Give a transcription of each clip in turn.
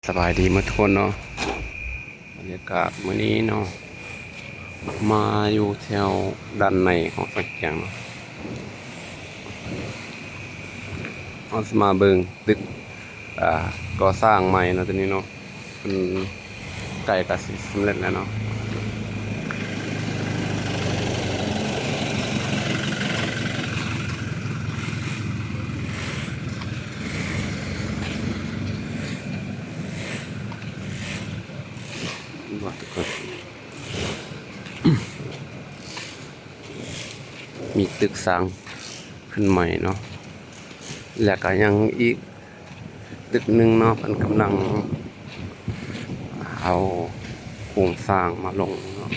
ສະບາຍດີໝົດທຸກຄົນເນາະ, ບັນຍາກາດມື້ນີ້ເນາະ ມາຢູ່ແຖວດ້ານໃນຂອງສັງກຽງເນາະ, ເຮົາຊິມາເບິ່ງຕຶກ ອ່າ ກໍ່ສ້າງໃໝ່ເນາະ ຕົວນີ້ເນາະ. ເພິ່ນໃກ້ຈະຊິສຳເລັດແລ້ວເນາະ. ມີຕຶກສ້າງຂຶ້ນໃໝ່ເນາະ ແລ້ວກະຍັງອີກຕຶກໜຶ່ງເນາະ ເພິ່ນກຳລັງເອົາໂຄງສ້າງມາລົງເນາະ.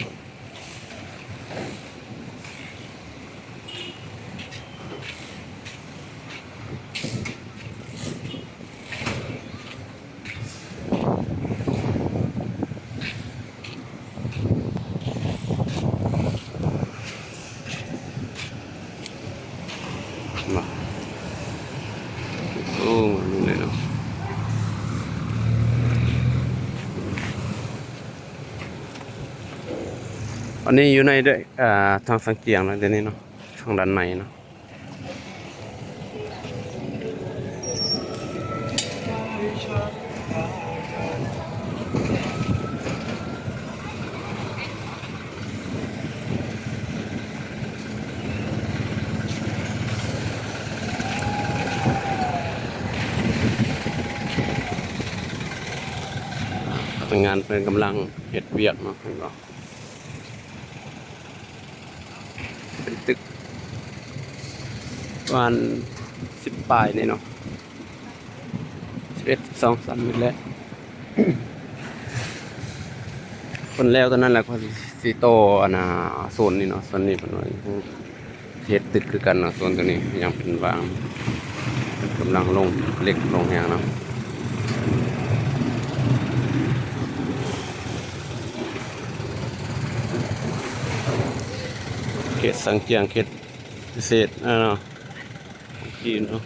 ໂອ້ ນີ້ເນາະ ອັນນີ້ຢູ່ໃນເດີ ອ່າ ທາງສັງກຽງເນາະ ດຽວນີ້ເນາະ ທາງດ້ານໃນເນາະ. ພະນັກງານເພິ່ນກຳລັງເຮັດວຽກເນາະ ເຫັນບໍ່? ເປັນຕຶກປະມານສິບປາຍນີ້ເນາະ ສິບເອັດ ສິບສອງ ຊັ້ນນີ້ແຫຼະ. ເພິ່ນແລ້ວຕົວນັ້ນແລ້ວ ເພິ່ນຊິຕໍ່ອັນນ່າ ໂຊນນີ້ເນາະ, ໂຊນນີ້ເພິ່ນວ່າເຮັດຕຶກຄືກັນເນາະ. ໂຊນຕົວນີ້ຍັງເປັນວາງ ກຳລັງລົງເຫຼັກລົງຫຍັງເນາະ. ເຂດສັງກຽງ ເຂດພິເສດ ອ່າ ເນາະ ຈີນເນາະ.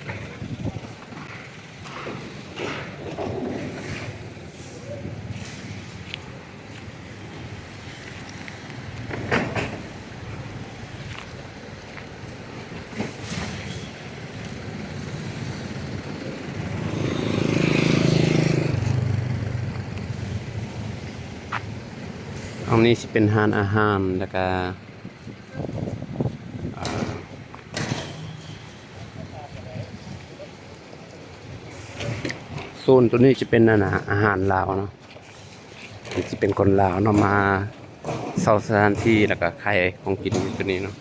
ອັນນີ້ຊິເປັນຮ້ານອາຫານ ແລ້ວກະ ອ່າ ໂຊນໂຕນີ້ຈະເປັນ ອັນນ່າ ອາຫານລາວເນາະ, ຊິເປັນຄົນລາວເນາະ ມາເຊົ່າສະຖານທີ່ ແລ້ວກະຂາຍຂອງກິນຢູ່ໂຕນີ້ເນາະ.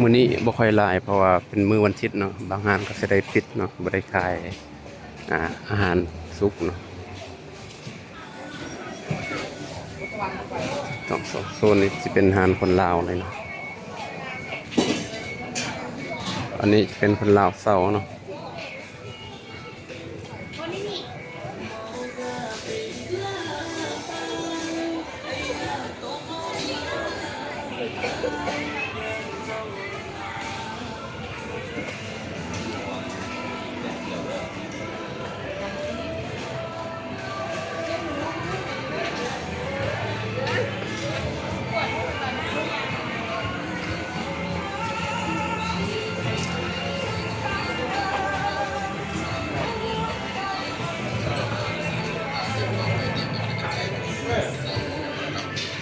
ມື້ນີ້ບໍ່ຄ່ອຍຫຼາຍ ເພາະວ່າເປັນມື້ວັນທິດເນາະ, ບາງຮ້ານກໍຊິໄດ້ປິດເນາະ, ບໍ່ໄດ້ຂາຍ ອາ ອາຫານສຸກເນາະ. ສອງໂຊນນີ້ຊິເປັນຮ້ານຄົນລາວເລີຍເນາະ, ອັນນີ້ເປັນຄົນລາວເຊົ່າເນາະ.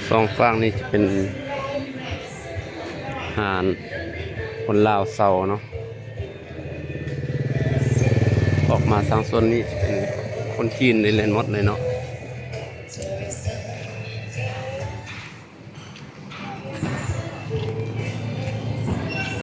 ສອງຝັ່ງນີ້ຈະເປັນຮ້ານຄົນລາວເຊົ່າເນາະ, ອອກມາທາງໂຊນນີ້ຈະເປັນຄົນຈີນເລີຍ ແມ່ນໝົດເລີຍເນາະ.